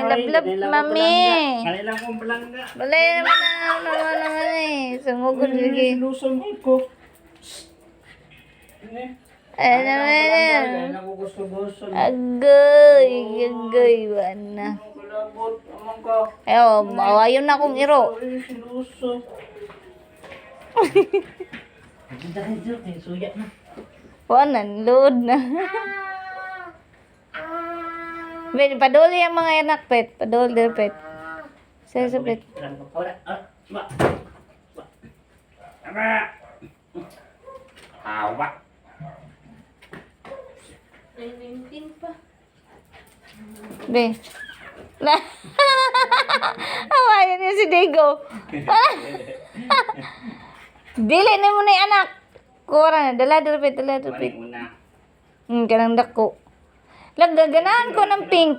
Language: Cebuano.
Love, love, mami. Kanila kong palangga. Balay naman na naman naman eh. Sumugod lagi. Sinusom ko. Ay, naman. Ay, nagugusto-gusto. Agoy, agoy, wala. Kulabot, amang ka. Eh, oh, awayon na akong iro. Ay, sinuso. Suya na. Wala, load na. Ben, paduli ang mga anak, pet. Paduli, pet. Sa pet. Ora, ora, ba. Ba. Ba. Awa. 9:19 pa. Be. Na. Awayan niya si Diego. Dili na mo na yung anak. Kuha na, dala, dala, pet, dala, dala, pet. Una. Kanang dako. Lagaganahan ko ng pink.